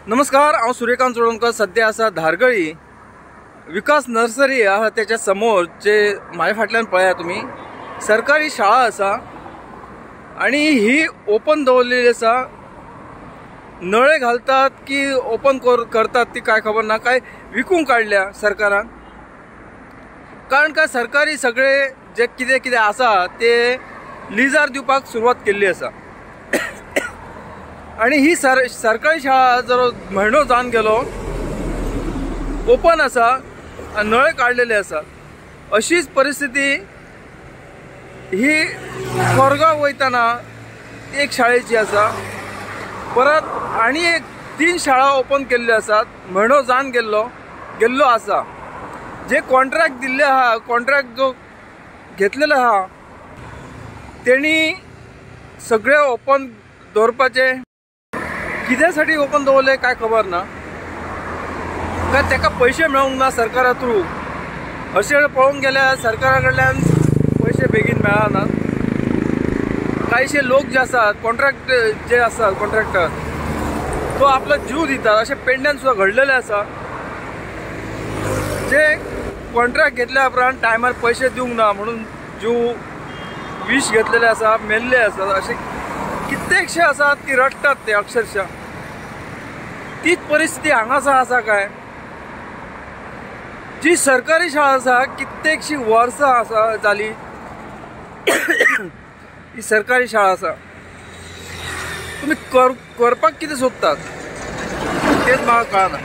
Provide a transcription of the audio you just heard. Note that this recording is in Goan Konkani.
नमस्कार, हांव सूर्यकांत चोडणकर. सद्या आसा धारगळी विकास नर्सरी आहा त्याच्या समोर, जे म्हाज्या फाटल्यान पळया तुमी सरकारी शाळा आसा आणि ही ओपन दवरलेली आसा. नळे घालतात की ओपन करतात ती काय खबर ना, काय विकूंक काडल्या सरकारान. कारण काय सरकारी सगळे जे कितें कितें आसा ते लिजार दिवपाक सुरवात केल्ली आसा. आणि ही सरकारी शाळा जर म्हयनो जावन गेलो ओपन आसा, नळे काडलेले आसा. अशीच परिस्थिती ही कोरगांव वयतना एक शाळेची आसा. परत आनी एक 3 शाळा ओपन केल्ल्यो आसात, म्हयनो जावन गेल्लो आसा. जे कॉन्ट्रॅक्ट दिल्ले आहा, कॉन्ट्रॅक्ट जो घेतलेलो आहा तेणी सगळे ओपन दवरपाचे कित्यासाठी ओपन दवरले काय खबर ना, काय ताका पयशे मेळूंक ना सरकारा थ्रू. अशें पळोवंक गेल्यार सरकारा कडल्यान पयशे बेगीन मेळना. कांयशे लोक जे आसात कॉन्ट्रॅक्ट जे आसात कॉन्ट्रॅक्टर तो आपलो जीव दितात. अशें पेडण्यान सुद्दां घडलेलें आसा. जे कॉन्ट्रॅक्ट घेतल्या उपरांत टायमार पयशे दिवंक ना म्हणून जीव विश घेतलेले आसा, मेल्ले आसा. अशे कित्येकशे आसात की रडटात ते अक्षरशः. तीच परिस्थिती हांगासर आसा. काय जी सरकारी शाळा आसा कित्येकशी वर्सां आसा जाली ही सरकारी शाळा आसा. तुमी करपाक कितें सोदतात तेच म्हाका कळना.